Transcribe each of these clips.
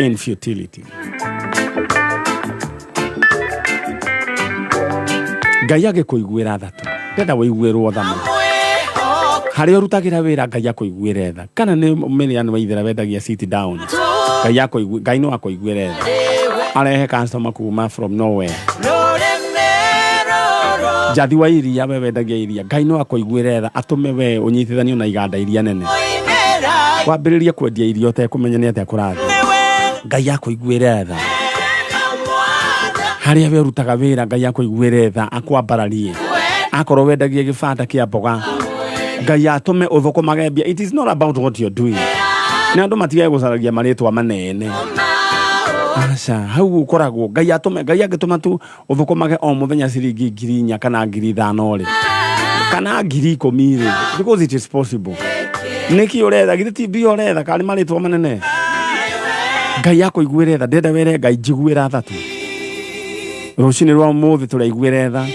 In futility. Ngai agĩkũiguĩra tha tu. Ndenda wĩiguĩrwo tha mũno. Harĩa ũrutagĩra wĩra Ngai akũiguĩre tha. Kana nĩ Mĩrĩani Waithera wendagia sit down. Ngai akũigu Ngai no akũiguĩre tha. Arehe customer kuma from nowhere. Njathi wa iria we wendagia iria Ngai no akũiguĩre tha atũme we ũnyitithanio na iganda iria nene. Wambĩrĩrie kwendia iria ũtekũmenya nĩ atĩa kũrathiĩ. Ngai akũiguĩre tha. Harĩa we ũrutaga wĩra Ngai akũiguĩre tha akwambararie. Akorwo wendagia gĩbanda kĩa mboga Ngai atũme ũthũkũmage mbia. It is not about what you're doing. Nĩ andũ matigage gũcaragia marĩtwa manene. Aca, hau ũkoragwo Ngai atũme Ngai angĩtũma tu ũthũkũmage o mũthenya ciringi 4,000 kana 5,000 rĩ kana 10,000 rĩ because it is possible. Nĩkĩ ũretha githĩ ti mbia ũretha karĩ marĩtwa manene? Ngai akũiguĩre tha ndenda were Ngai njiguĩra tha tu. Rũcinĩ rwa ũmũthĩ tũraiguĩre tha.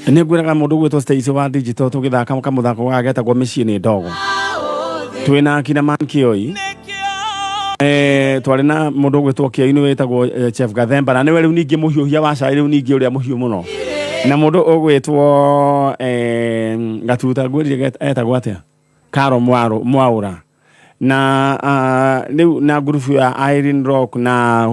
Nĩ ngwĩraga mũndũ gwĩtwo Stacy wa digital tũgĩthaka kamũthako gaka getagwo mĩciĩ nĩ ndogo. Twĩna akina Man Kĩoi. Twarĩ na mũndũ ũgwĩtwo Kĩoi nĩ wĩtagwo Chef Gathemba na nĩwe rĩu ningĩ mũhiũhia wa cai rĩu ningĩ ũrĩa mũhiũ mũno. Na mũndũ ũgwĩtwo Gatuta ngwĩrire etagwo atĩa? Karo Mwaũra. Na rĩu na ngurubu ya Irene Rock na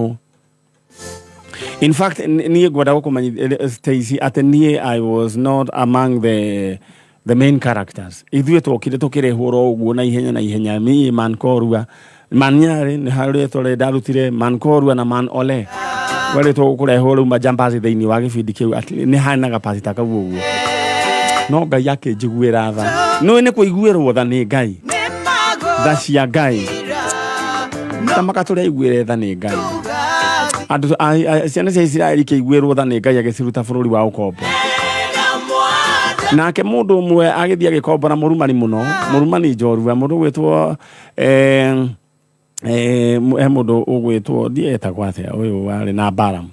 In fact, niĩ ngwenda gũkũmenyithia Stacy atĩ niĩ I was not among the main characters. Ithuĩ twokire tũkĩrehwo oro ũguo na ihenya na ihenya. Me, Man Korua, Man Nyarĩ nĩ harĩ rĩtwa rĩrĩa ndarutire, Man Korua na Man Ole. Werĩtwo gũkũrehwo rĩu majambazi thĩinĩ wa gĩbindi kĩu atĩ nĩ hanaga pasita kau ũguo. No Ngai akĩnjiguĩra tha. Nĩũĩ nĩ kũiguĩrwo tha nĩ Ngai. Tha cia Ngai. Tamaka tũrĩa aiguĩre tha nĩ Ngai. Andũ ciana cia Isiraeli ikĩiguĩrwo tha nĩ Ngai agĩciruta bũrũri wa ũkombo. Nake mũndũ ũmwe agĩthiĩ agĩkombora mũrumani mũno, mũrumani njorua, mũndũ ũgwĩtwo he mũndũ ũgwĩtwo ndiĩ etagwo atĩa ũyũ warĩ na Balaam.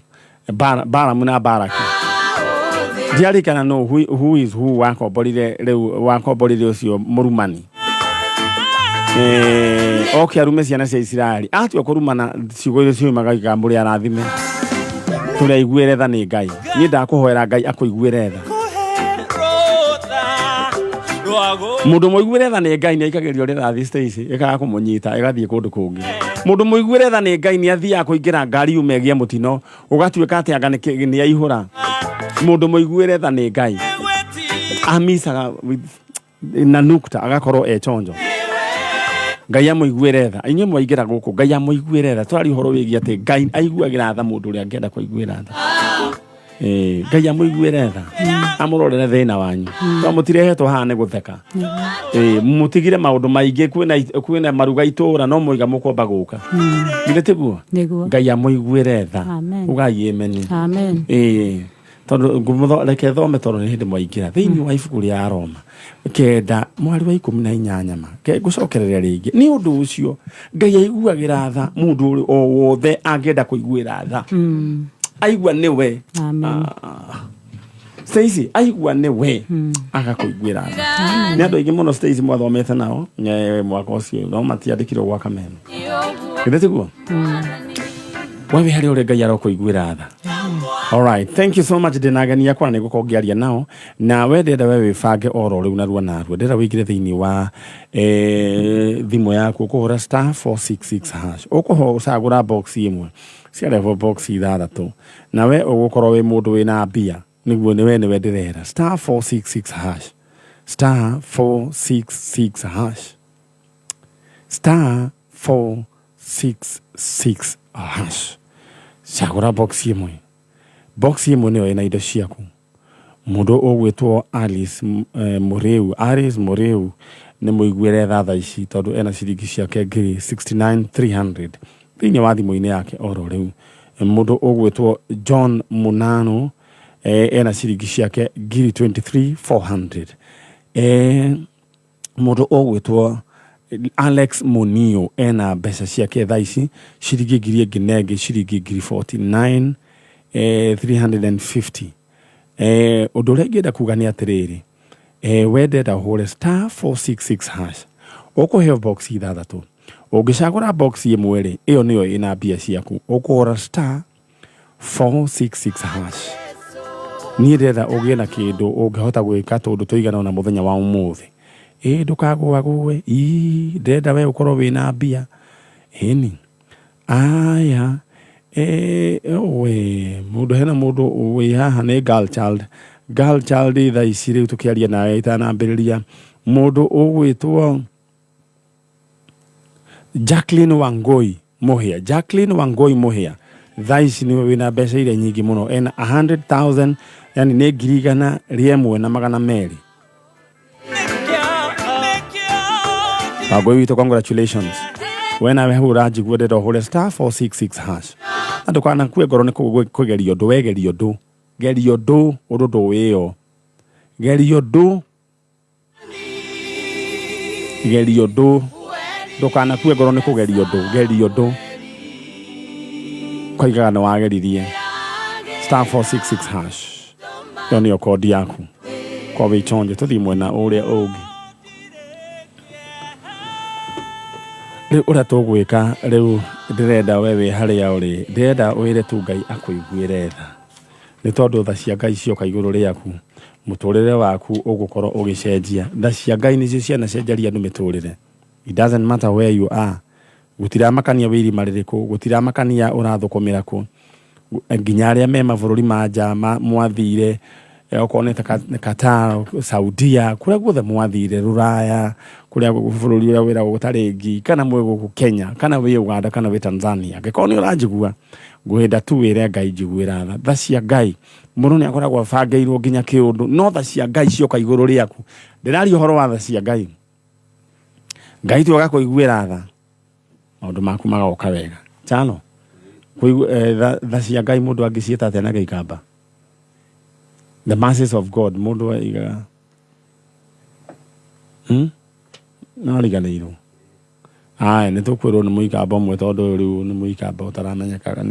Balaam na Balaki. Ndiarikana no who is who wakomborire rĩu wakomborire ũcio mũrumani. Oke arume ciana cia Isiraeli. Atua kũrumana ciugo iria ciumaga ikamũrĩ arathime. Tũrĩa tha nĩ Ngai. Niĩ ndakũhoera Ngai akũiguĩre tha. Mũndũ mũiguĩre tha nĩ Ngai nĩ aikagĩrio rĩrathi Stacy ĩkaga kũmũnyita ĩgathiĩ kũndũ kũngĩ. Mũndũ mũiguĩre tha nĩ Ngai nĩ athiaga kũingĩra ngari yume ĩgĩe mũtino ũgatuĩka atĩ anga nĩ aihũra. Mũndũ mũiguĩre tha nĩ Ngai amicaga na nukta agakorwo e chonjo. Ngai amũiguĩre tha. Inyuĩ mwaingĩra gũkũ Ngai amũiguĩre tha. Tũraria ũhoro wĩgiĩ atĩ Ngai aiguagĩra tha mũndũ ũrĩa angĩenda kũiguĩra tha. Ngai amũiguĩre tha amũrorere thĩna wanyu to mũtirehetwo haha nĩ gũtheka. Mũtigire maũndũ maingĩ kwĩna maruga itũra no mũiga mũkomba gũka githĩ tiguo? Nĩguo. Ngai amũiguĩre tha. Amen. Ugai amen. Amen. Tondũ reke thome tondũ nĩ hĩndĩ mwaingĩra thĩinĩ wa ibuku rĩa Roma kenda mwari wa 18 ma ngũcokereria rĩngĩ. Nĩ ũndũ ũcio Ngai aiguagĩra tha mũndũ o wothe angĩenda kũiguĩra tha. Aigua nĩwe. Amen. Stacy aigua nĩwe agakũiguĩra tha. Nĩ andũ aingĩ mũno Stacy mwathomete nao mwaka ũcio no matiandĩkirwo gwa Kameme. Githĩ tiguo? We wĩ harĩa ũrĩ Ngai arokũiguĩra tha. All right, thank you so much ndĩna ageni akwa na nĩngũkorwo ngĩaria nao na we ndĩrenda we wĩbange oro rĩu narua narua ndĩrenda wĩingĩre thĩinĩ wa thimũ yaku ũkũhũra star 466 hash ũkũcagũra box ĩmwe ciarehwo box ithathatũ na we ũgũkorwo wĩ mũndũ wĩna mbia nĩguo nĩ we nĩwe ndĩrera star 466 hash star 466 hash star 466 hash cagũra box ĩmwe box ĩmwe nĩyo ĩna indo ciaku mũndũ ũgwĩtwo Alice Mũrĩu Alice Mũrĩu nĩ mũiguĩre tha thaa ici tondũ ena ciringi ciake ngiri 69300 thĩinĩ wa thimũ-inĩ yake oro rĩu mũndũ ũgwĩtwo John Munanu ena ciringi ciake ngiri 23400 mũndũ ũgwĩtwo Alex Munio ena mbeca ciake thaa ici ciringi ngiri ĩngĩ na ĩngĩ ciringi ngiri 49 350 ũndũ ũrĩa ingĩenda kuga nĩ atĩrĩrĩ we ndenda ũhũre star 466 hash Ũkũheo box ithathatũ. Ũngĩcagũra box ĩmwe rĩ, ĩyo nĩyo ĩna mbia ciaku. Ũkũhũra star 466 hash. Niĩ ndĩrenda ũgĩe na kĩndũ ũngĩhota gwĩka tũndũ tũigana ũna mũthenya wa ũmũthĩ. Ĩ ndũkagũagũe, ii ndĩrenda we ũkorwo wĩna mbia. Ĩni. Aya, we mũndũ hena mũndũ wĩ haha nĩ girl child. Girl child thaa ici rĩu tũkĩaria nawe itanambĩrĩria. Mũndũ ũgwĩtwo Jacqueline Wangoi Muhia. Jacqueline Wangoi Muhia thaa ici nĩwe wĩna mbeca iria nyingĩ mũno, ena 100,000, yani nĩ 1,200. Wangoi witũ, congratulations. We nawe hau ũranjigua ndĩrenda ũhũre star 466 hash na ndũkanakue ngoro nĩ kũgeria ũndũ. We geria ũndũ, geria ũndũ, ũndũ ndũwĩo, geria ũndũ, geria ũndũ, ndũkanakue ngoro nĩ kũgeria ũndũ, geria ũndũ koigaga nĩ wageririe. Star 466 hash, ĩyo nĩyo kodi yaku kwa wĩchonje. Tũthiĩ mwena ũrĩa ũngĩ rĩu ũrĩa tũgwĩka rĩu. Ndĩrenda we wĩ harĩa ũrĩ, ndĩrenda wĩre tu Ngai akũiguĩre tha, nĩ tondũ tha cia Ngai cioka igũrũ rĩaku, mũtũrĩre waku ũgũkorwo ũgĩcenjia. Tha cia Ngai nĩcio cianacenjeria andũ mĩtũrĩre. It doesn't matter where you are, gũtiramakania wĩ irima rĩrĩkũ, gũtiramakania ũrathũkũmĩra kũ, nginya arĩa me mabũrũri ma nja mwathire, okorwo nĩ ta Qatar, Saudia, kũrĩa guothe mwathire, Rũraya, kũrĩa bũrũri ũrĩa wĩragwo gũtarĩ ngi, kana mwĩ gũkũ Kenya, kana wĩ Uganda, kana wĩ Tanzania, angĩkorwo nĩ ũranjigua, ngwenda tu wĩre Ngai, njiguĩra tha. Tha cia Ngai, mũndũ nĩ akoragwo abangĩirwo nginya kĩũndũ, no tha cia Ngai cioka igũrũ rĩaku. Ndĩraria ũhoro wa tha cia Ngai. Ngai tu agakũiguĩra tha, maũndũ maku magoka wega. Chano tha cia Ngai mũndũ angĩciĩta atĩa na Gĩikamba? The mercies of God, mũndũ aigaga, No riganĩirwo. Aya nĩ tũkwĩrwo nĩ mũikamba ũmwe, tondũ ũyũ rĩu nĩ mũikamba ũtaramenyekaga,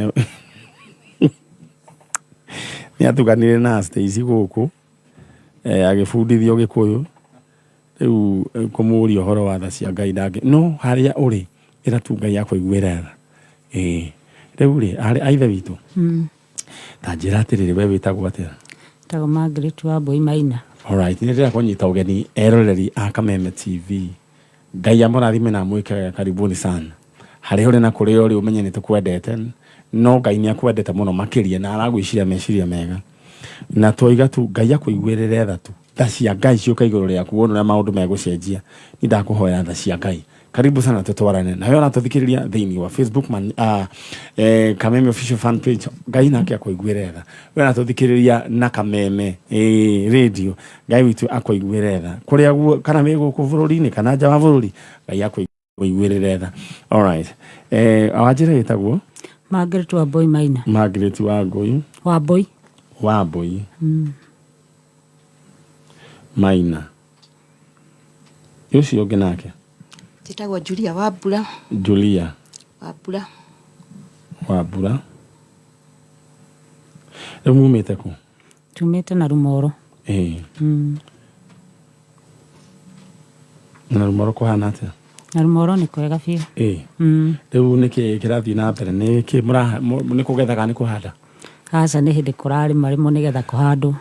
nĩ atukanire na Stacy gũkũ, agĩbundithio Gĩkũyũ. Rĩu kũmũria ũhoro wa tha cia Ngai ndangĩ, no harĩa ũrĩ ĩra tu Ngai akũiguĩre tha. Ĩĩ, rĩu rĩ, arĩ a ithe witũ, ta njĩra atĩrĩrĩ, we wĩtagwo atĩa? Tagwo Margaret Wambui Maina. Alright, nĩ ndĩrenda kũnyita ũgeni eroreri a Kameme TV. Ngai amũrathime na amwĩke wega. Karibuni sana. Harĩa ũrĩ na kũrĩa ũrĩ, ũmenye nĩ tũkwendete, no Ngai nĩ akwendete mũno makĩria na aragwĩciria meciria mega. Na twoiga tu Ngai akũiguĩrĩre tha tu. Tha cia Ngai ciũke igũrũ rĩaku, wone ũrĩa maũndũ megũcenjia. Niĩ ndakũhoya tha cia Ngai. Karibu sana, tũtwarane. Nawe ũratũthikĩrĩria thĩinĩ wa Facebook man, Kameme official fan page, Ngai nake akũiguĩre tha. We ũratũthikĩrĩria na Kameme radio, Ngai witũ akũiguĩre tha. Kũrĩa guo, kana wĩ gũkũ bũrũri-inĩ kana nja wa bũrũri, Ngai akũiguĩrĩre tha. Alright. Wanjĩra ĩtagwo? Margaret Wambui Maina. Margaret Wangui. Wambui. Wambui. Maina. Ũcio ũngĩ nake? Njĩtagwo Julia Wambura. Julia Wambura. Wambura. Rĩu mumĩte kũ? Tumĩte na Rumoro. Na Rumoro kũhana atĩa? Na Rumoro nĩ kwega biũ. Rĩu nĩkĩ kĩrathiĩ na mbere? Nĩkĩ nĩ kũgetha kana nĩ kũhanda? Aca, nĩ hĩndĩ kũrarĩma rĩmwe nĩgetha kũhandwo.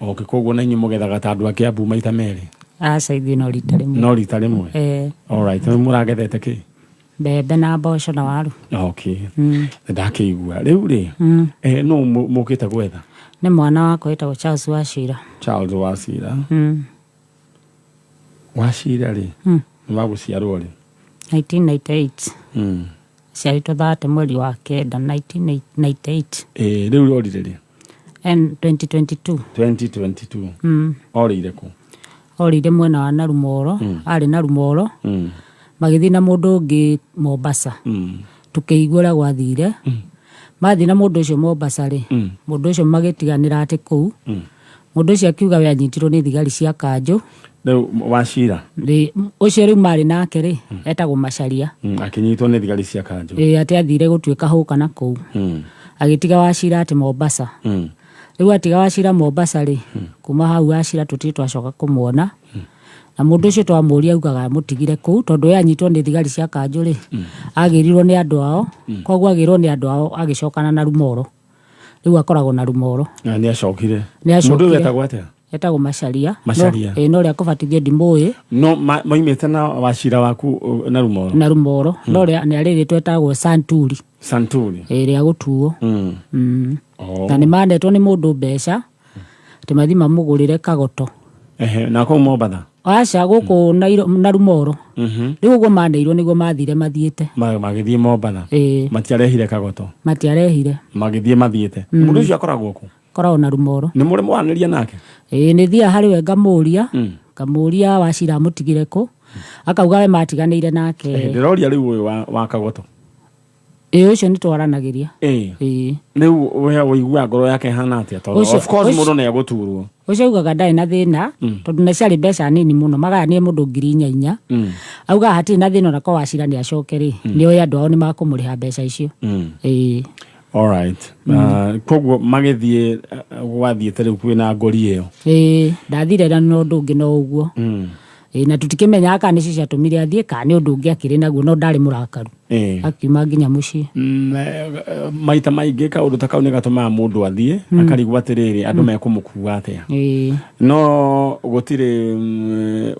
Okay, koguo na inyuĩ mũgethaga ta andũ a Kiambu maita merĩ? Aca, ithuĩ no rita rĩmwe. No rita rĩmwe? Eh. Alright, rĩu mũragethete kĩ? Mbembe na mboco na waru. Okay. Ndakĩigua. Rĩu rĩ, nũ mũkĩte gwetha? Nĩ mwana wakwa wĩtagwo Charles Wachira. Charles Wachira. Wachira rĩ, nĩ wa gũciarwo rĩ? 1998. Aciarĩtwo 30 mweri wa kenda 1998. Rĩu orire rĩ? And 2022. 2022. Orĩire kũ? Orĩire mwena wa Narumoro. Arĩ Narumoro. Magĩthiĩ na mũndũ ũngĩ Mombasa. Tũkĩigua ũrĩa gwathire. Mathiĩ na mũndũ ũcio Mombasa rĩ, mũndũ ũcio magĩtiganĩra atĩ kũu. Mũndũ ũcio akiuga we anyitirwo nĩ thigari cia kanjũ. Rĩu Wachira? Rĩ, ũcio rĩu marĩ nake rĩ, etagwo Macharia. Akĩnyitwo nĩ thigari cia kanjũ. Ĩ, atĩ athire gũtuĩka hũka na kũu. Agĩtiga Wachira atĩ Mombasa. Rĩu atiga Wachira Mombasa rĩ, kuma hau Wachira tũtirĩ twacoka kũmuona. Na mũndũ ũcio twamũria augaga amũtigire kũu tondũ we anyitwo nĩ thigari cia kanjũ rĩ, agĩrirwo nĩ andũ ao, koguo agĩrwo nĩ andũ ao agĩcokana na Rumoro. Rĩu akoragwo na Rumoro. Na nĩ acokire. Nĩ acokire. Mũndũ ũyũ etagwo atĩa? Etagwo Macharia. Macharia. No, no ũrĩa kũbatithio ndimũĩ. No maimĩte na Wachira waku na Rumoro. Na Rumoro. No ũrĩa nĩ arĩ rĩtwa etagwo Santuri. Santuri. Rĩa gũtuo. Oh. Na nĩ manetwo nĩ mũndũ mbeca atĩ mathiĩ mamũgũrĩre kagoto. Ehe, na kũu Mombatha? Aca, gũkũ na Rumoro. Rĩu ũguo maneirwo nĩguo mathire mathiĩte. Magĩthiĩ Mombatha. Ĩĩ. Matiarehire kagoto. Matiarehire. Magĩthiĩ mathiĩte. Mũndũ ũcio akoragwo kũ? Akoragwo na Rumoro. Nĩ mũrĩ mwaranĩria nake? Ĩĩ, nĩ thiaga harĩ we ngamũria. Ngamũria Wachira amũtigire kũ. Akauga we matiganĩire nake. Ehe, ndĩroria rĩu ũyũ wa kagoto. Ĩĩ, ũcio nĩ twaranagĩria. Ĩĩ. Ĩĩ. Rĩu we ũiguaga ngoro yake ĩhana atĩa? Tondũ of course mũndũ nĩ egũturwo. Ũcio augaga ndarĩ na thĩna, tondũ na ciarĩ mbeca nini mũno, magayanie mũndũ ngiri inya inya. Augaga hatirĩ na thĩna ona korwo Wachira nĩ acoke rĩ, nĩ oĩ andũ ao nĩ makũmũrĩha mbeca icio. Ĩĩ. All right. Koguo magĩthiĩ, gwathiĩte rĩu kwĩna ngori ĩyo. Ĩĩ, ndathire na ũndũ ũngĩ no ũguo. Ĩĩ, na tũtikĩmenyaga kana nĩcio ciatũmire athiĩ kana nĩ ũndũ ũngĩ akĩrĩ naguo, no ndarĩ mũrakaru. Akiuma nginya mũciĩ. Maita maingĩ kaũndũ ta kau nĩ gatũmaga mũndũ athiĩ, akarigwo atĩrĩrĩ, andũ mekũmũkua atĩa. No gũtirĩ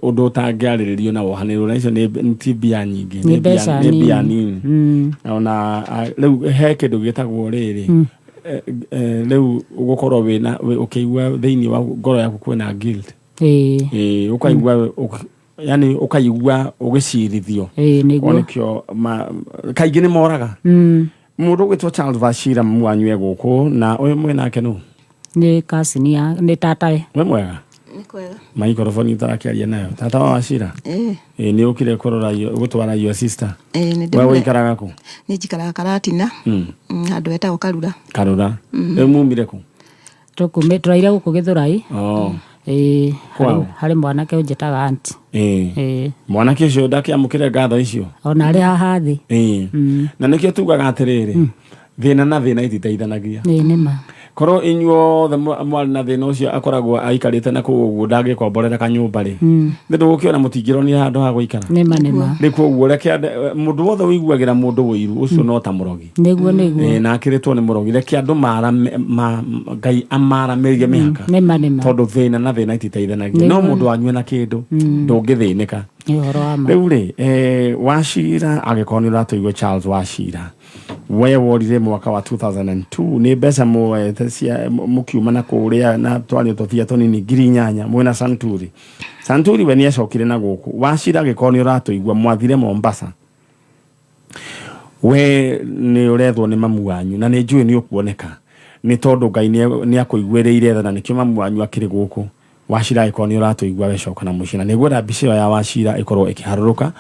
ũndũ ũtangĩarĩrĩrio na wohanĩrwo, na icio nĩ ti mbia nyingĩ, Nĩ mbeca nĩ mbia nini. nini. Ona, rĩu he kĩndũ gĩtagwo rĩrĩ, rĩu ũgũkorwo wĩna, ũkĩigua thĩinĩ wa ngoro yaku kwĩna guilt. Ĩĩ, ũkaigua, yani ũkaigua ũgĩcirithio. Ĩĩ, nĩguo. Onĩkĩo kaingĩ nĩ moraga. Mũndũ ũgwĩtwo Charles Wachira mwanyu e gũkũ, na ũyũ mwĩ nake nũ? Nĩ cousin ya, nĩ tatawe. Wĩ mwega? Nĩ kwega. Maikrofoni ũtarakĩaria nayo. Tata wa Wachira? Ĩĩ. Ĩĩ, nĩ ũkire kũrora gũtwara your sister? Ĩĩ, nĩ We ndĩmũre- ũikaraga kũ? Nĩ njikaraga Karatina. Handũ hetagwo Karura. Karura. Rĩu mumire kũ? Tũraire gũkũ Gĩthũrai. Oh. Ĩĩ, Kwao? harĩ mwanake ũnjĩtaga auntie. Ĩĩ. Ĩĩ. Mwanake ũcio ndakĩamũkĩre ngatho icio? Ona arĩ haha thĩ. Ĩĩ. Na nĩkĩo tugaga atĩrĩrĩ, thĩna na thĩna ititeithanagia. Ĩĩ, nĩ ma. Korwo inyuothe mwarĩ na thĩna ũcio akoragwo aikarĩte na kũu ũguo ndangĩkomborera kanyũmba rĩ. Nĩ ndũgũkĩona mũtingĩronire handũ ha gũikara. Nĩ ma, nĩ ma. Nĩ koguo reke mũndũ wothe ũiguagĩra mũndũ ũiru ũcio no ta mũrogi. Nĩguo, nĩguo. Ĩĩ, na akĩrĩtwo nĩ mũrogi. Reke andũ Ngai amaramĩrie mĩhaka. Nĩ ma, nĩ ma. Tondũ thĩna na thĩna ititeithanagia. No mũndũ anyue na kĩndũ, ndũngĩthĩnĩka. Nĩ ũhoro wa ma. Rĩu rĩ, Wachira, angĩkorwo nĩ ũratũigua Charles Wachira, we worire mwaka wa 2002, nĩ mbeca muoete cia mũkiuma na kũrĩa na twarĩ tũbia tũnini ngiri inyanya mwĩna Santuri. Santuri we nĩacokire na gũkũ. Wachira, angĩkorwo nĩ ũratũigua, mwathire Mombasa. We nĩ ũrethwo nĩ mamu wanyu na nĩ njũĩ nĩ ũkuoneka nĩ tondũ Ngai nĩ akũiguĩrĩire tha na nĩkĩo mamu wanyu akĩrĩ gũkũ. Wachira, angĩkorwo nĩ ũratũigua, we coka na mũciĩ. Na nĩngwenda mbica ĩyo ya Wachira ĩkorwo ĩkĩharũrũka,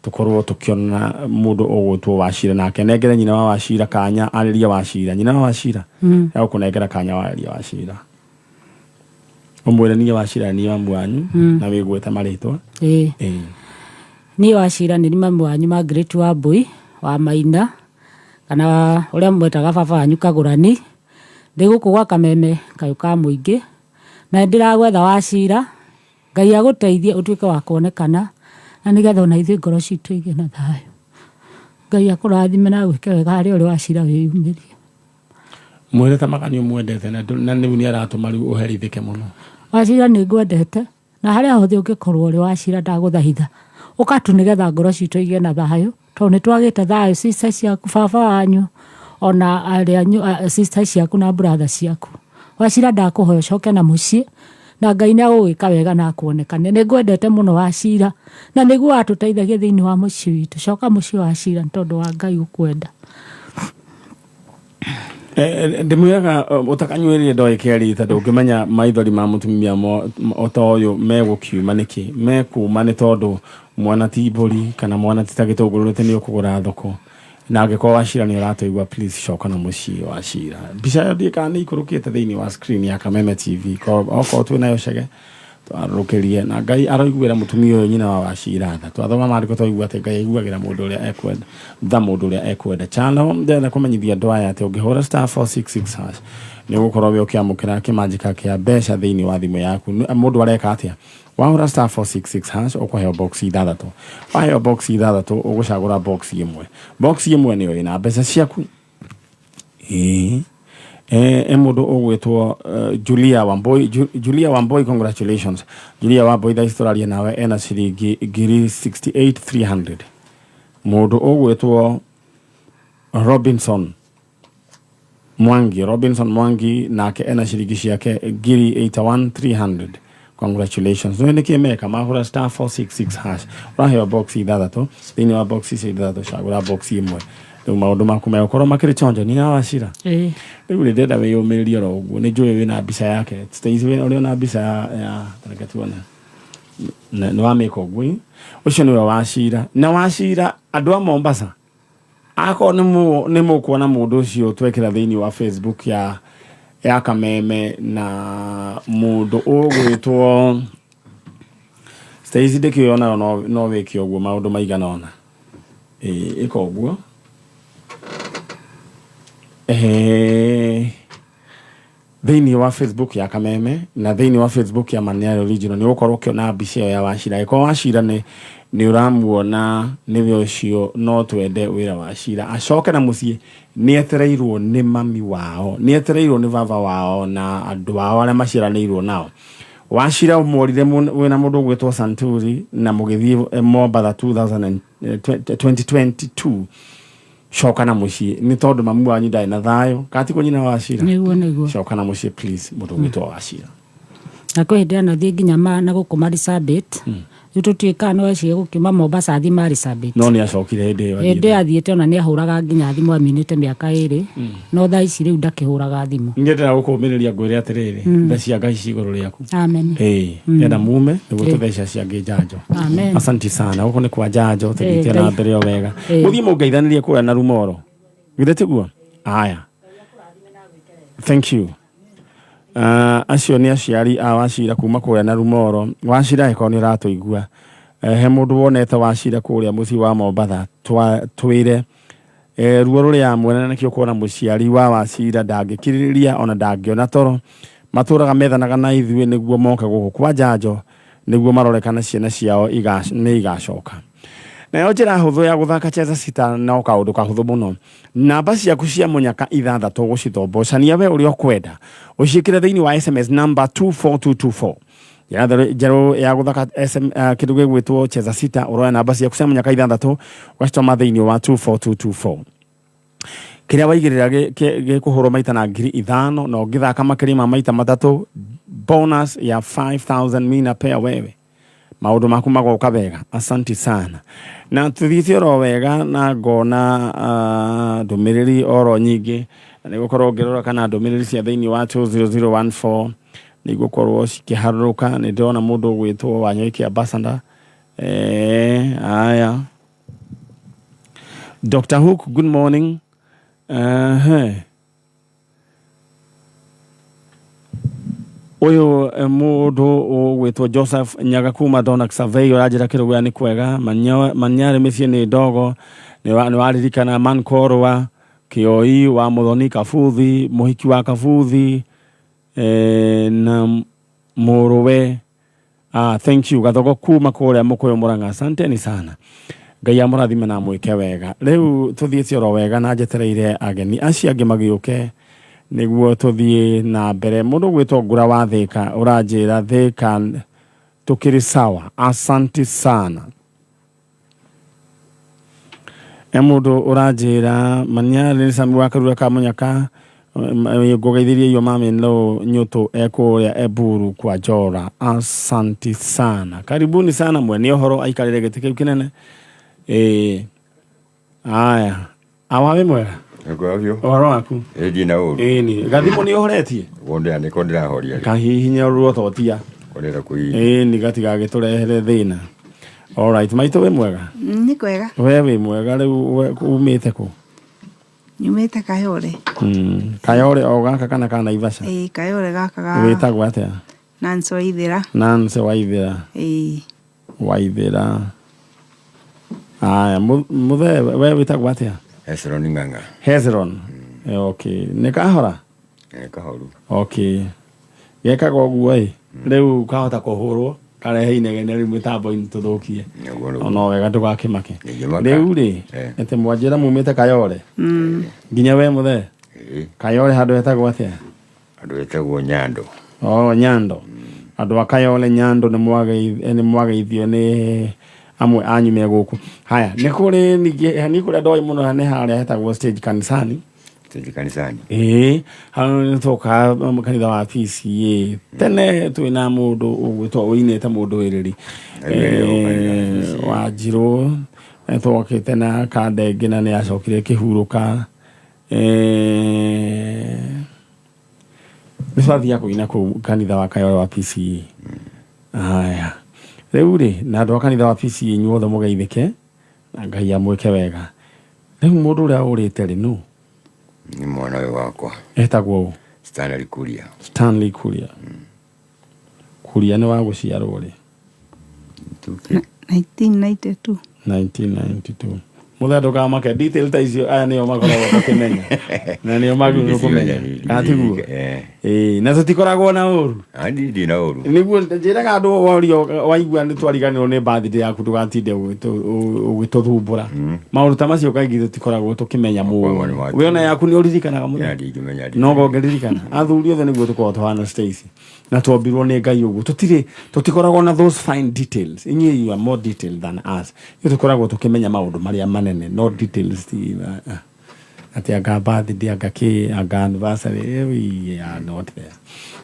tũkorwo tũkĩona mũndũ ũgwĩtwo Wachira, nake nengere nyina wa Wachira kanya arĩrie Wachira. Nyina wa Wachira, egũkũnengera kanya warĩrie Wachira, ũmwĩre niĩ Wachira niĩ mamu wanyu na wĩgwĩte marĩtwa. Ĩĩ. Ĩĩ. Niĩ Wachira nĩ mamu wanyu Margaret wa Mbui wa Maina, kana ũrĩa mwetaga baba wanyu Kagũrani. Ndĩ gũkũ gwa Kameme kayũ ka mũingĩ, na nĩndĩragwetha Wachira. Ngai agũteithie ũtuĩke wa kuonekana, na nĩgetha ona ithuĩ ngoro citũ igĩe na thayũ. Ngai akũrathime na agwĩke wega harĩa ũrĩ Wachira, wĩyumĩrie. Mwĩre ta maka nĩ ũmwendete na rĩu nĩ aratũma rĩu ũherithĩke mũno. Wachira, nĩ ngwendete, na harĩa hothe ũngĩkorwo ũrĩ Wachira, ndagũthaitha ũka tu nĩgetha ngoro citũ igĩe na thayũ, tondũ nĩ twagĩte thayũ. Sister ciaku, baba wanyu, ona arĩa anyu, sister ciaku na brother ciaku. Wachira, ndakũhoya ũcoke na mũciĩ, na Ngai nĩ agũgwĩka wega na akuonekane. Nĩ ngwendete mũno Wachira, na nĩguo watũteithagia thĩinĩ wa mũciĩ witũ. Coka mũciĩ Wachira, nĩ tondũ wa Ngai gũkwenda. Ndĩmwĩraga ũtakanyuĩrire ndoĩ kerĩ tondũ ũngĩmenya maithori ma mũtumia ta ũyũ megũkiuma nĩkĩ mekuma, nĩ tondũ mwana ti mbũri kana mwana ti ta gĩtũngũrũ atĩ nĩ ũkũgũra thoko. Na angĩkorwo Wachira nĩ ũratũigua, please coka na mũciĩ Wachira. Mbica ĩyo ndiĩ kana nĩ ikũrũkĩte thĩinĩ wa screen ya Kameme TV. Okorwo twĩ nayo cege twarũrũkĩrie, na Ngai aroiguĩra mũtumia ũyũ nyina wa Wachira tha. Twathoma maandĩko twaigua atĩ Ngai aiguagĩra mũndũ ũrĩa ekwenda tha, mũndũ ũrĩa ekwenda. Channel ndĩrenda kũmenyithia andũ aya atĩ ũngĩhũra *466# nĩ ũgũkorwo wĩ ũkĩamũkĩra kĩmanjĩka kĩa mbeca thĩinĩ wa thimũ yaku. Mũndũ areka atĩa? Wahũra star 466 hash, ũkũheo box ithathatũ. Waheo box ithathatũ, ũgũcagũra box ĩmwe. Box ĩmwe nĩyo ĩna mbeca ciaku. Ĩĩ, e mũndũ ũgwĩtwo Julia Wamboi. Julia Wamboi, congratulations. Julia Wamboi, thaa ici tũraria nawe ena ciringi ngiri 68,300. Mũndũ ũgwĩtwo Robinson Mwangi, Robinson Mwangi, nake ena ciringi ciake ngiri 81,300. Congratulations. Nĩ nĩkĩ meka? Mahũra star 466 hash, ũraheo box ithathatũ. Thĩinĩ wa box icio ithathatũ, cagũra box ĩmwe. Rĩu maũndũ maku megũkorwo makĩrĩ chonjo. Nina Wacira. Ĩĩ. Rĩu rĩ, ndĩrenda wĩyũmĩrĩrie oro ũguo. Nĩ njũĩ wĩna mbica yake. Stacy, ũrĩ ona mbica ya reke tuone. Nĩ wamĩka ũguo ĩ. Ũcio nĩwe Wacira. Na Wacira, andũ a Mombasa, akorwo nĩ mũkuona mũndũ ũcio twekĩra thĩinĩ wa Facebook ya Kameme, na mũndũ ũgwĩtwo Stacy, ndĩkĩũĩ onayo no wĩke ũguo maũndũ maigana ũna. Ĩĩ, ĩka ũguo. Thĩinĩ wa Facebook ya Kameme na thĩinĩ wa Facebook ya Maniari Original, nĩ ũgũkorwo ũkĩona mbica ĩyo ya Wacira. Angĩkorwo Wacira nĩ ũramuona nĩwe ũcio, no twende wĩra Wacira acoke na mũciĩ. Nĩ etereirwo nĩ mami wao, nĩ etereirwo nĩ baba wao na andũ ao arĩa maciaranĩirwo nao. Wacira mworire wĩna mũndũ ũgwĩtwo Santuri na mũgĩthiĩ Mombatha 2022. Coka na mũciĩ, nĩ tondũ mamu wanyu ndarĩ na thayũ. Katigwo nyina wa Wacira? Nĩguo. Coka na mũciĩ please, mũndũ ũgwĩtwo Wacira. Na kwĩ hĩndĩ anathiĩ nginya na gũkũ Marisabit. Rĩu tũtuĩkaga no ecirie gũkiuma Mombasa athiĩ Marisabit. No nĩ acokire hĩndĩ ĩyo? Hĩndĩ ĩyo athiĩte, ona nĩ ahũraga nginya thimũ, aminĩte mĩaka 2, no thaa ici rĩu ndakĩhũraga thimũ. Ngĩendera gũkũmĩrĩria, ngwĩre atĩrĩrĩ, tha cia Ngai ci igũrũ rĩaku. Amen. Ĩĩ, ndĩrenda mume nĩguo tũthece acio angĩ njanjo. Amen. Asanti sana. Gũkũ nĩ kwa njanjo, tũthiĩte na Ngai. mbere o wega. Mũthiĩ mũngeithanĩrie kũrĩa na Rumoro, githĩ tiguo? Aya, thank you. Acio nĩ aciari a Wacira kuma kũrĩa na Rumoro. Wacira, angĩkorwo nĩ ũratũigua, he mũndũ wonete Wacira kũrĩa mũciĩ wa Mombatha, twĩre. Ruo rũrĩa mwene na nĩkĩo kuona mũciari wa Wacira ndangĩkirĩrĩria ona ndangĩona toro. Matũraga methanaga na ithuĩ nĩguo moke gũkũ kwa njanjo, nĩguo marore kana ciana ciao nĩ igacoka. Nayo njĩra hũthũ ya gũthaka Cheza Sita no kaũndũ kahũthũ mũno. Namba ciaku cia mũnyaka ithathatũ gũcithombocania we ũrĩa ũkwenda, ũciĩkĩre thĩinĩ wa SMS number 24224. Njĩra njerũ ya gũthaka SM, kĩndũ gĩgwĩtwo Cheza Sita, ũroya namba ciaku cia mũnyaka ithathatũ, ũgacitũma thĩinĩ wa 24224. Kĩrĩa waigĩrĩra gĩkũhũrwo maita na 5,000, na ũngĩthaka makĩria ma maita matatũ, bonus ya 5000 mina pea wewe. Maũndũ maku magoka wega. Asanti sana. Na tũthiĩte oro wega na ngona ndũmĩrĩri oro nyingĩ, na nĩ gũkorwo ngĩrora kana ndũmĩrĩri cia thĩinĩ wa 20014 nĩ igũkorwo cikĩharũrũka. Nĩ ndĩrona mũndũ ũgwĩtwo Wanyoike Ambassador. Aya, Dr. Hook, good morning. Ũyũ mũndũ ũgwĩtwo Joseph Nyaga kuma Donak Survey ũranjĩra kĩrũgũya nĩ kwega. Manyarĩ mĩciĩ nĩ ndogo. Nĩ waririkana Mankorwa Kĩoi wa Mũthoni Kabuthi, mũhiki wa Kabuthi na mũrũwe. Thank you, Gathogo kuma kũrĩa Mũkũyũ Mũrang'a. Asanteni sana, Ngai amũrathime na amwĩke wega. Rĩu tũthiĩte oro wega na njetereire ageni acio angĩ magĩũke nĩguo tũthiĩ na mbere. Mũndũ ũgwĩtwo Ngũra wa Thĩka ũranjĩra Thĩka tũkĩrĩ sawa. Asanti sana. E mũndũ ũranjĩra Manyarĩ nĩ Sami wa Karura ka Mũnyaka, ngũgeithĩrie iyo mami no nyũtũ ekũrĩa Eburu kwa Njora. Asanti sana, karibuni sana. Mwene ũhoro aikarĩre gĩtĩ kĩu kĩnene. Ĩĩ, aya, awa, wĩ mwega? Nĩkwega biũ. Ũhoro waku? Ĩ, ndirĩ na ũru. Ĩni gathimũ nĩ ũhoretie? Kũndĩra nĩko ndĩrahoria rĩ. Kahihinya ruototia. Kũndĩra kũhihinya. Ĩni gatigagĩtũrehere thĩna. Alright, maitũ, wĩ mwega? Nĩ kwega. We wĩ mwega? Rĩu we umĩte kũ? Nyumĩte Kayore. Kayore o gaka kana ka Naivasha? Ĩĩ, Kayore gaka ga. Wĩtagwo atĩa? Nancy Waithĩra. Nancy Waithĩra. Ĩĩ. Waithĩra. Aya, mũthee, we wĩtagwo atĩa? Hezron Ng'ang'a. Hezron. Okay, nĩ kahora? Nĩ kahoru. Okay, gekaga ũguo ĩ, rĩu kahota kũhũrwo. Karehe inegene rĩu mĩtambo-inĩ tũthũkie. Nĩguo nĩguo. No wega ndũgakĩmake. Ndingĩmaka. Rĩu rĩ, Eh. atĩ mwanjĩra mumĩte Kayole. Nginya we mũthee. Ĩĩ. Kayole handũ hetagwo atĩa? Andũ etagwo Nyando. Oh, Nyando. Andũ a Kayole Nyando nĩ mwageithio nĩ amwe anyu me gũkũ. Haya, nĩ kũrĩ ningĩ nĩ kũrĩ andũ oĩ mũno nĩ harĩa hetagwo stage kanisani. Stage kanisani. Ĩĩ, hau nĩ twokaga kanitha wa PCA. Tene twĩna mũndũ ũgwĩtwo ũinĩte mũndũ wĩrĩri. Wanjirũ twokĩte na kanda ĩngĩ na nĩ acokire kĩhurũka. Nĩ twathiaga kũina kũu kanitha wa Kayole wa PCA. Haya. Rĩu rĩ, na andũ a kanitha wa PCA inyuothe mũgeithĩke na Ngai amwĩke wega. Rĩu mũndũ ũrĩa ũrĩte rĩ nũ? Nĩ mwana ũyũ wakwa. Etagwo ũ? Stanley Kuria. Stanley Kuria. Kuria nĩ wa gũciarwo rĩ? 1992. 1992. Mũthee ndũkamake detail ta icio aya nĩo makoragwo makĩmenya na nĩo magĩrĩirwo kũmenya kana tiguo? Ĩĩ, na tũtikoragwo na ũru. Ndirĩ na ũru. Nĩguo njĩraga andũ worio waigua nĩ twariganĩrwo nĩ birthday yaku ndũgatinde ũgĩtũthumbũra. Maũndũ ta macio kaingĩ tũtikoragwo tũkĩmenya mũno. We ona yaku nĩ ũririkanaga mũno? Ndingĩmenya. No ngũngĩririkana. Athuri othe nĩguo tũkoragwo tũhana Stacy. Na twombirwo nĩ Ngai ũguo. Tũtirĩ tũtikoragwo na those fine details. Inyuĩ you are more detailed than us. Ithuĩ tũkoragwo tũkĩmenya maũndũ marĩa manene, no details ti atĩ anga birthday, anga kĩ, anga anniversary, we are not there.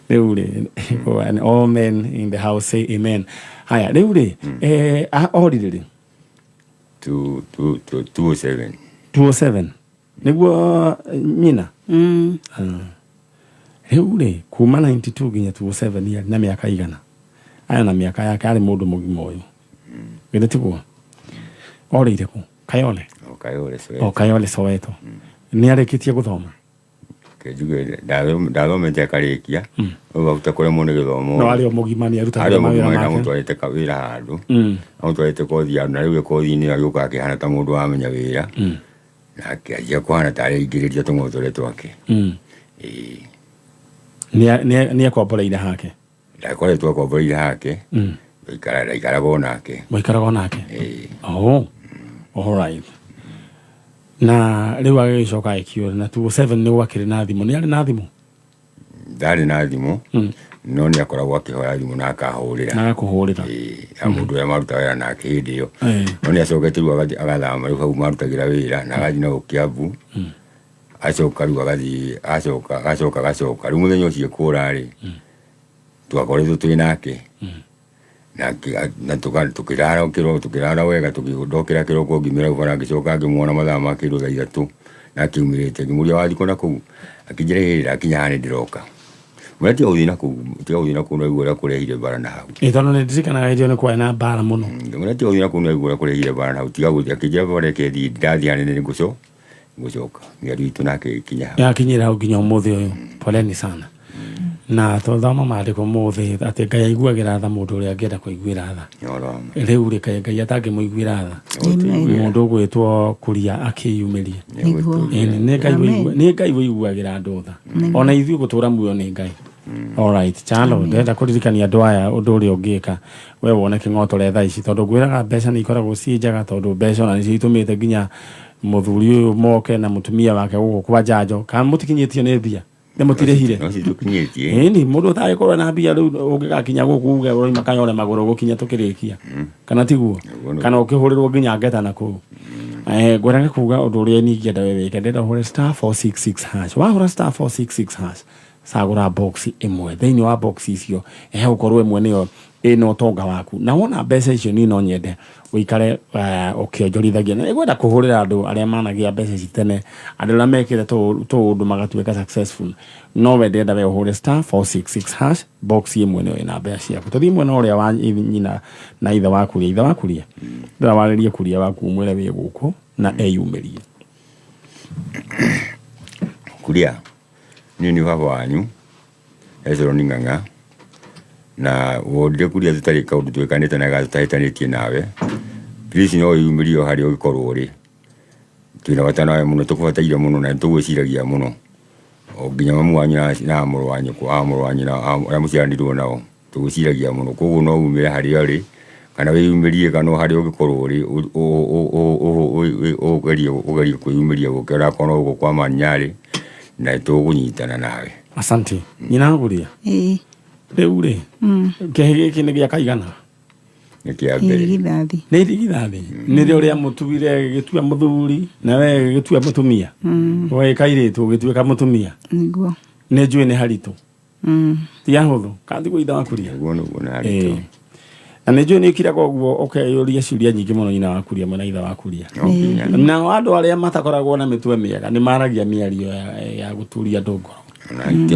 Rĩu rĩ, and all men in the house say amen. Haya, rĩu rĩ, orire rĩ? 207. 207. Nĩguo nyina? Rĩu rĩ, kuma 92 nginya 207 arĩ na mĩaka igana. Aya na mĩaka yake arĩ mũndũ mũgima ũyũ. Githĩ tiguo? Orĩire kũ? Kayole? O Kayole Soweto. O Kayole Soweto. Nĩ arĩkĩtie gũthoma? Njuge ndathomete akarĩkia. Rĩu ahuta kũremwo nĩ gĩthomo. No arĩ o mũgima nĩ arutaga Arĩ o mawĩra mũgima make. ndamũtwarĩte wĩra handũ. Amũtwarĩte kothi handũ na rĩu kothi-inĩ agĩũka akĩhana ta mũndũ wamenya wĩra. Na akĩanjia kũhana ta areingĩrĩria tũng'otore twake. Ĩĩ. Nĩ akomboreire hake? Ndakoretwo akomboreire hake. Ndaikaraga o nake. Mũikaraga o nake? Ĩĩ. Oh. All right. Na rĩu agĩgĩcoka agĩkiũra na 207 nĩ gwakĩrĩ na thimũ. Nĩ arĩ na thimũ? Ndarĩ na thimũ. No nĩ akoragwo akĩhoya thimũ na akahũrĩra. Na agakũhũrĩra. Ĩĩ, ya mũndũ ũrĩa marutaga wĩra nake hĩndĩ ĩyo. No nĩ acokete rĩu agathama rĩu hau marutagĩra wĩra na agathiĩ nao Kiambu. Acoka rĩu agathiĩ, acoka, agacoka, agacoka. Rĩu mũthenya ũcio kũra rĩ, twakoretwo twĩ nake. Na tũkĩrara kĩroko, tũkĩrara wega, ndokĩra kĩroko ngĩmĩra hau bara, ngĩcoka ngĩmuona mathaa ma kĩndũ thaa ithatũ, na akiumĩrĩte. Ngĩmũria wathiĩ kũ na kũu, akĩnjĩra ĩĩ ndakinya haha nĩ ndĩroka. Mwĩra tiga gũthiĩ na kũu, tiga gũthiĩ na kũu na ũrĩa kũrehire mbara na hau. Ĩĩ, tondũ nĩ ndirikanaga hĩndĩ ĩyo nĩ kwarĩ na mbara mũno. Ngĩmwĩra tiga gũthiĩ na kũu na ũrĩa kũrehire mbara na hau, tiga gũthiĩ. Akĩnjĩra bara reke thiĩ, ndathiĩ hanene nĩ ngũcoka. Mĩario itũ nake ĩkinya hau. Yakinyĩra hau nginya ũmũthĩ ũyũ. Poleni sana. Na twathoma maandĩko mothe atĩ Ngai aiguagĩra tha mũndũ ũrĩa angĩenda kũiguĩra tha. Rĩu rĩ kaĩ Ngai atangĩmũiguĩra tha. Mũndũ ũgwĩtwo Kuria akĩyumĩria. Nĩ Ngai ũiguagĩra andũ tha. Ona ithuĩ gũtũra muoyo nĩ Ngai. All right, Chalo, ndĩrenda kũririkania andũ aya ũndũ ũrĩa ũngĩka we wone kĩng'otore thaa ici tondũ ngwĩraga mbeca nĩ ikoragwo ciĩ njega tondũ mbeca ona nĩcio itũmĩte nginya mũthuri ũyũ moke na mũtumia wake gũkũ kwa njanjo. Kana mũtikinyĩtio nĩ mbia? Nĩ mũtirĩhire? No citũkinyĩtie. Ĩni, mũndũ ũtagĩkorwo na mbia rĩu ũngĩgakinya gũkũ uge ũroima Kayole magũrũ gũkinya tũkĩrĩkia. Kana tiguo? Kana ũkĩhũrĩrwo nginya ngeta na kũu. Ngwendaga kuga ũndũ ũrĩa niĩ ingĩenda we wĩke, ndĩrenda ũhũre *466#. Wahũra *466#, cagũra box ĩmwe. Thĩinĩ wa box icio, hegũkorwo ĩmwe nĩyo ĩna ũtonga waku. Na wona mbeca icio niĩ no nyende ũikare ũkĩonjorithagia. Na nĩngwenda kũhũrĩra andũ arĩa managĩa mbeca ici tene, andũ arĩa mekĩte tũũndũ magatuĩka successful. No we ndĩrenda we ũhũre *466# box ĩmwe nĩyo ĩna mbeca ciaku. Tũthiĩ mwena ũrĩa wa nyina na ithe wa Kuria. Ithe wa Kuria, ndĩrenda warĩrie Kuria waku ũmwĩre wĩ gũkũ na eyumĩrie. Kuria, niĩ nĩ baba wanyu, Hezron Ng'ang'a. Na wondire Kuria tũtarĩ kaũndũ twĩkanĩte na gatũtahĩtanĩtie nawe. Please no wĩyumĩrie o harĩa ũngĩkorwo ũrĩ. Twĩna bata nawe mũno, tũkũbataire mũno na nĩtũgwĩciragia mũno. O nginya mamu wanyu na mũrũ wa nyũkwa, mũrũ wa nyina, arĩa mũciaranĩirwo nao. Tũgwĩciragia mũno koguo no umĩre harĩa ũrĩ kana wĩyumĩrie kana harĩa ũngĩkorwo ũrĩ ũgerie kwĩyumĩria gũke onakorwo no gũkũ kwa Manyarĩ na tũgũnyitana nawe. Asante. Nyina Nguria. Ĩĩ. Rĩu rĩ, kĩhĩ gĩkĩ nĩ gĩa kaigana? Nĩ kĩa mbere. Irigithathi. Nĩ irigithathi. Nĩrĩo rĩa mũtuire gĩgĩtua mũthuri na we gĩgĩtua mũtumia. We kairĩtu ũgĩtuĩka mũtumia. Nĩguo. Nĩ njũĩ nĩ haritũ. Ti ahũthũ. Kana ithe wa Kuria? Nĩguo nĩguo nĩ haritũ. Na nĩ njũĩ nĩ ũkiraga ũguo ũkeyũria ciũria nyingĩ mũno nyina wa Kuria mwena ithe wa Kuria. No nginya. Nao andũ arĩa matakoragwo na mĩtwe mĩega nĩ maragia mĩario ya gũturia andũ ngoro.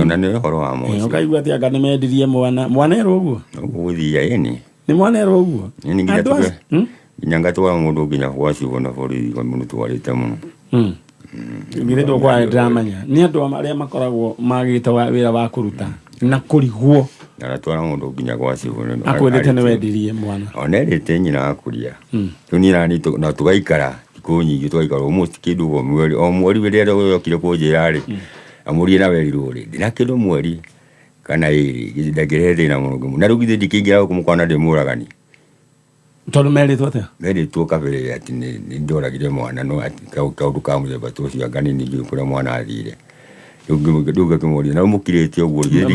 Ona nĩ ũhoro wa mocio. Ũkaigua atĩ anga nĩ mendirie mwana. Mwana erwo ũguo? Ũguo gũthiia ĩni. Nĩ mwana erwo ũguo? Ĩni nginya Andũ acio- nginya ngatwara mũndũ nginya gwa cibũ na borithi kwa mũndũ twarĩte mũno. Githĩ ndũkwa ndĩramenya nĩ andũ arĩa makoragwo magĩte wĩra wa kũruta na kũrigwo. Aratwara mũndũ nginya gwa cibũ. Akwĩrĩte nĩ wendirie mwana. Ona erĩte nyina wa Kuria. Rĩu niĩ nani na tũgaikara thikũ nyingĩ tũgaikara almost kĩndũ o mweri o mweri rĩrĩa yokire kũnjĩra rĩ amũrie na werirwo rĩ ndĩna kĩndũ mweri kana ĩrĩ ndangĩrehe thĩna mũno na rĩu githĩ ndikĩingĩra gũkũ mũkona ndĩ mũragani. Tondũ merĩtwo atĩa? Merĩtwo kabere atĩ nĩ ndoragire mwana no atĩ kaũndũ ka mũthemba ta ũcio anga nĩ ningĩ kũrĩa mwana athire. Rĩu ngakĩmũria na mũkirĩte ũguo githĩ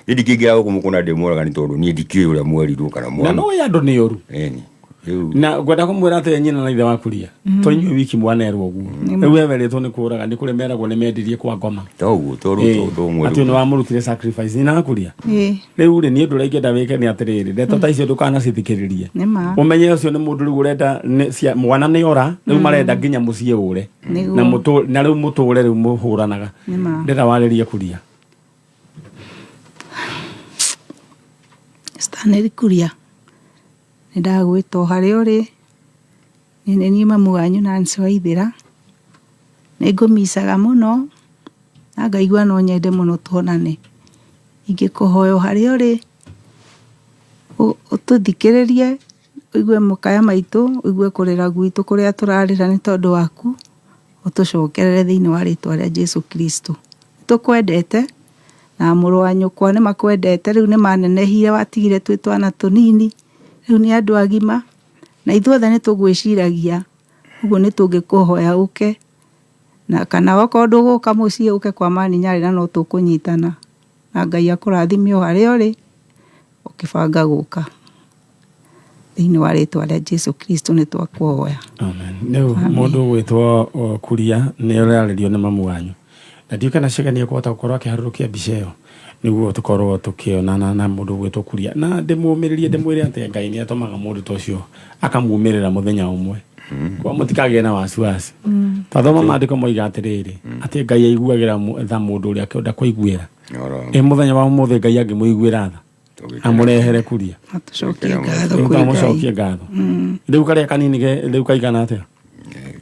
ndikĩingĩra gũkũ mũkona ndĩ mũragani tondũ niĩ ndikĩũĩ ũrĩa mwerirwo kana Na mwana. no andũ nĩ ũru. Ĩni. Rĩu Na ngwenda kũmwĩra atĩ nyina na ithe wa Kuria to inyuĩ wiki mwanerwo ũguo. Rĩu we werĩtwo nĩ kũraga nĩ kũrĩ meragwo nĩ mendirie kwa ngoma. toguo tondũ tondũ Atĩ mweri nĩ wamũrutire sacrifice. Nyina wa Kuria. Ĩĩ. Rĩu rĩ niĩ ũndũ ũrĩa ingĩenda wĩke nĩ atĩrĩrĩ ndeto ta icio ndũkanacithikĩrĩrie. Nĩ ma. Ũmenye ũcio nĩ mũndũ rĩu ũrenda mwana nĩ ora rĩu marenda nginya mũciĩ ũre. Nĩguo. Na mũtũ na rĩu mũtũre rĩu mũhũranaga. Nĩ ma. Ndĩrenda warĩrie Kuria. Stanley Kuria. Nĩ ndagwĩta o harĩa ũrĩ. Niĩ nĩ niĩ mamu wanyu Nancy Waithĩra. Nĩ ngũmicaga mũno na ngaigua no nyende mũno tuonane. Ingĩkũhoya o harĩa ũrĩ ũtũthikĩrĩrie, ũigue mũkaya maitũ, ũigue kũrĩra gwitũ kũrĩa tũrarĩra nĩ tondũ waku, ũtũcokerere thĩinĩ wa rĩtwa rĩa Jesu Kristo. Nĩtũkwendete na mũrũ wa nyũkwa nĩ makwendete, rĩu nĩ manenehire watigire twĩ twana tũnini, rĩu nĩ andũ agima na ithuothe nĩ tũgwĩciragia, ũguo nĩ tũngĩkũhoya ũke na kana okorwo ndũgũka mũciĩ ũke kwa Maninyarĩ na no tũkũnyitana na Ngai akũrathime o harĩa ũrĩ ũkĩbanga gũka. Thĩinĩ wa rĩtwa rĩa Jesu Kristo nĩ twakũhoya. Amen. Rĩu mũndũ ũgwĩtwo Kuria nĩ ũrarĩrio nĩ mamu wanyu. Na ndiũĩ kana Chege nĩ ekũhota gũkorwo akĩharũrũkia mbica ĩyo nĩguo tũkorwo tũkĩonana na mũndũ ũgwĩtwo Kuria. Na ndĩmũmĩrĩrie ndĩmwĩre atĩ Ngai nĩ atũmaga mũndũ ta ũcio akamumĩrĩra mũthenya ũmwe. Kwa mũtikagĩe na wasiwasi. Twathoma maandĩko moiga atĩrĩrĩ atĩ Ngai aiguagĩra tha mũndũ ũrĩa akĩenda kũiguĩra. Ĩ mũthenya wa ũmũthĩ Ngai angĩmũiguĩra tha amũrehere Kuria. Atũcokie ngatho kwĩ Ngai. Amũcokie ngatho. Rĩu karĩa kanini rĩu kaigana atĩa?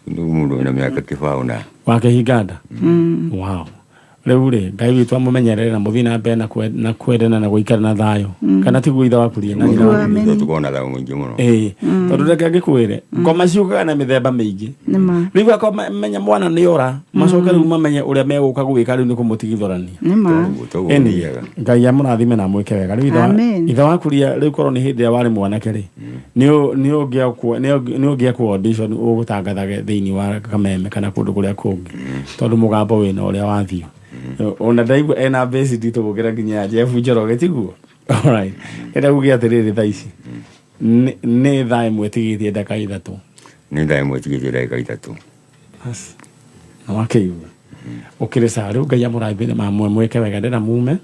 Rĩu mũndũ wĩna mĩaka kĩbaũ na wakĩhinga nda. Wow. Rĩu rĩ Ngai witũ amũmenyerere na mũthiĩ na mbere na kwendana na gũikara na thayũ. Kana tiguo ithe wa Kuria na nyina wa Kuria? Tũkorwo na thayũ mũingĩ mũno. Ĩĩ. Tondũ reke ngĩkwĩre ngoma ciũkaga na mĩthemba mĩingĩ. Nĩ ma. Rĩu akorwo menya mwana nĩ ora macoke rĩu mamenye ũrĩa megũka gwĩka rĩu nĩ kũmũtigithũrania. Nĩ ma. Toguo Ĩni gũthiaga. Ngai amũrathime na amwĩke wega. Rĩu Amen. ithe wa Kuria rĩu korwo nĩ hĩndĩ ĩrĩa warĩ mwanake rĩ nĩ ũngĩekwo audition ũgũtangathage thĩinĩ wa Kameme kana kũndũ kũrĩa kũngĩ tondũ mũgambo wĩna ũrĩa wathiĩ. Ona ndaigua ena bass nditũ gũkĩra nginya ya Jeff Njoroge tiguo? Alright. Ndĩrenda kuga atĩrĩrĩ thaa ici nĩ thaa ĩmwe ĩtigĩtie ndagĩka ithatũ. Nĩ thaa ĩmwe ĩtigĩtie ndagĩka ithatũ. Bas. Na wakĩigua. Ũkĩrĩ sawa rĩu Ngai amũrathime na mwĩke wega ndĩrenda mume.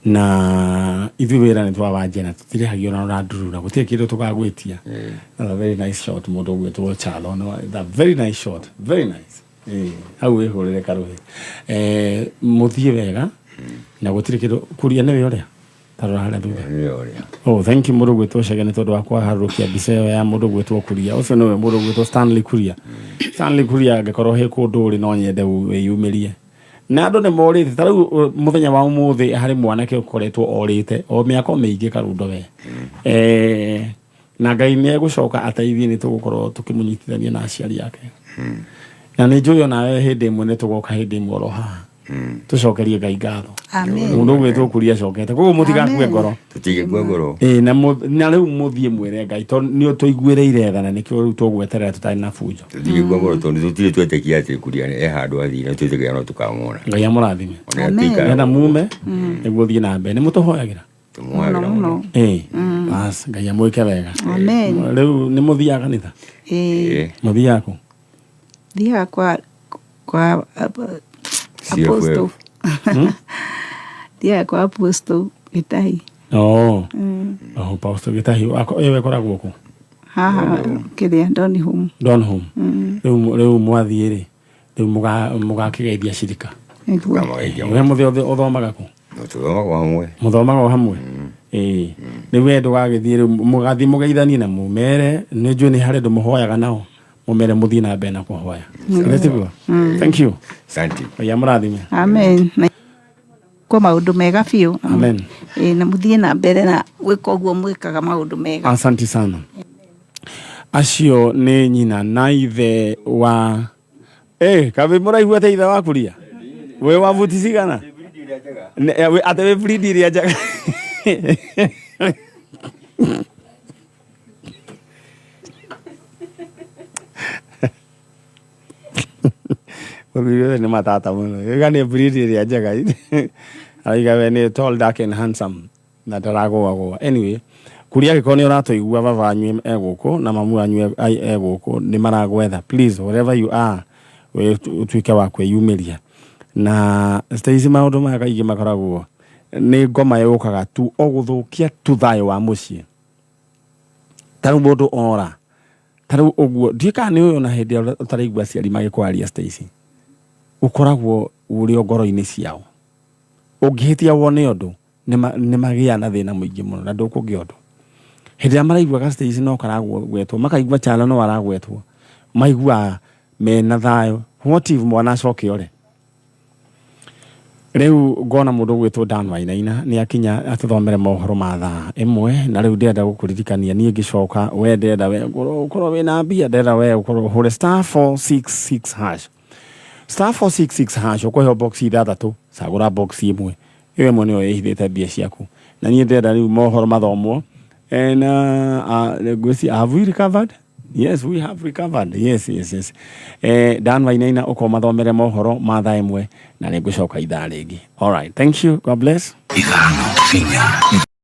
Na ithuĩ wĩra nĩ twawanjia na tũtirĩhagio na ũrandurura gũtirĩ kĩndũ tũgagwĩtia. That's a very nice shot mũndũ ũgwĩtwo Chalo. No, a very nice shot. Very nice. Hau wĩhũrĩre karũhĩ. Mũthiĩ wega na gũtirĩ kĩndũ Kuria nĩwe ũrĩa tarora harĩa thutha. Nĩwe ũrĩa. Oh, thank you mũndũ ũgwĩtwo Chege nĩ tondũ wa kũharũrũkia mbica ĩyo ya mũndũ ũgwĩtwo Kuria. Ũcio nĩwe mũndũ ũgwĩtwo Stanley Kuria. Stanley Kuria angĩkorwo he kũndũ ũrĩ no nyende wĩyumĩrie. Na andũ nĩ morĩte ta rĩu mũthenya wa ũmũthĩ harĩ mwanake ũkoretwo orĩte o mĩaka mĩingĩ Karundo we. Na Ngai nĩ egũcoka ateithie nĩ tũgũkorwo tũkĩmũnyitithania na aciari ake. Na nĩ njũĩ onawe hĩndĩ ĩmwe nĩ tũgoka hĩndĩ ĩmwe oro haha. Tũcokerie Ngai ngatho. Amen. Mũndũ ũgwĩtwo Kuria acokete. Koguo mũtigakue Amen. ngoro. Tũtingĩkua ngoro. Ĩĩ, na na rĩu mũthiĩ mwĩre Ngai tondũ nĩ ũtũiguĩrĩire tha na nĩkĩo rĩu tũgweterera tũtarĩ na bunjo. Tũtingĩkua ngoro tondũ tũtirĩ twetĩkia atĩ Kuria e handũ athire, twĩtĩkagia no tũkamwona. Ngai amũrathime. Ona Amen. atiikara Nĩgetha mume nĩguo thiĩ na mbere. Nĩ mũtũhoyagĩra? Tũmuoyagĩra Mũno mũno. mũno. Ĩĩ. Bas, Ngai amwĩke wega. Amen. Rĩu nĩ mũthiaga kanitha? Ĩĩ. Ĩĩ. Mũthiaga kũ? Thiaga kwa kwa CFF. apostle. Thiaga kwa apostle Gĩtahi. Oh. Oh, Pastor Gĩtahi. Ĩyo ĩkoragwo kũ? Haha kĩrĩa Donholm. Donholm. Rĩu rĩu mwathiĩ rĩ, rĩu mũgakĩgeithia cirika. Nĩguo. Tũkamageithia. We mũthĩ ũthomaga kũ? No tũthomaga o hamwe. Mũthomaga o hamwe? Ĩĩ. Rĩu we ndũgagĩthiĩ rĩu mũgathiĩ mũgeithanie na mũmere, nĩ njũĩ nĩ harĩ andũ mũhoyaga nao, mũmere mũthiĩ na mbere na kũhoya. Githĩ tiguo? Thank you. Asante. Ngai amũrathime. Amen. Na kwa maũndũ mega biũ. Amen. Ĩĩ, na mũthiĩ na mbere na gwĩka ũguo mwĩkaga maũndũ mega. Asante sana. Acio nĩ nyina na ithe wa kabi mũraihu atĩa ithe wa Kuria? Wĩ wa buti cigana? Atĩ wĩ breed ĩrĩa njega. Mũthuri ũyũ nĩ matata mũno. Ĩga nĩ breed ĩrĩa njega. Arauga we nĩ tall, dark and handsome na ndaragũagũa. Anyway, Kuria angĩkorwo nĩ ũratũigua baba wanyu e gũkũ na mamu wanyu e gũkũ nĩ maragwetha. Please, wherever you are, ũtuĩke wa kwĩyumĩria. Na Stacy maũndũ maya kaingĩ makoragwo nĩ ngoma yũkaga tu o gũthũkia tu thayũ wa mũciĩ. Ta rĩu mũndũ ora, ta rĩu ũguo, ndiũĩ kana nĩ ũĩ ona hĩndĩ ĩrĩa ũtaraigua aciari magĩkwaria Stacy, ũkoragwo ũrĩ o ngoro-inĩ ciao. Ũngĩhĩtia wone ũndũ, nĩ magĩaga na thĩna mũingĩ mũno na ndũkũgĩa ũndũ. Hĩndĩ ĩrĩa maraiguaga Stacy no karagwetwo, makaigua Kyalo no aragwetwo, maiguaga mena thayũ. What if mwana acoke ore? Rĩu ngona mũndũ ũgwĩtwo Dan Wainaina nĩ akinya atũthomere mohoro ma thaa ĩmwe, na rĩu ndĩrenda gũkũririkania niĩ ngĩcoka, we ndĩrenda we ũkorwo wĩna mbia, ndĩrenda we ũkorwo ũhũre star 466 hash. Star 466 hash ũkũheo box ithathatũ, cagũra box ĩmwe, ĩyo ĩmwe nĩyo ĩhithĩte mbia ciaku. Na niĩ ndĩrenda rĩu mohoro mathomwo. And ngwĩciria, have we recovered? Yes, we have recovered. Yes, yes, yes. Dan Wainaina ũkorwo mathomere mohoro ma thaa ĩmwe na nĩ ngũcoka ithaa rĩngĩ. All right, thank you. God bless. Ithano, inya.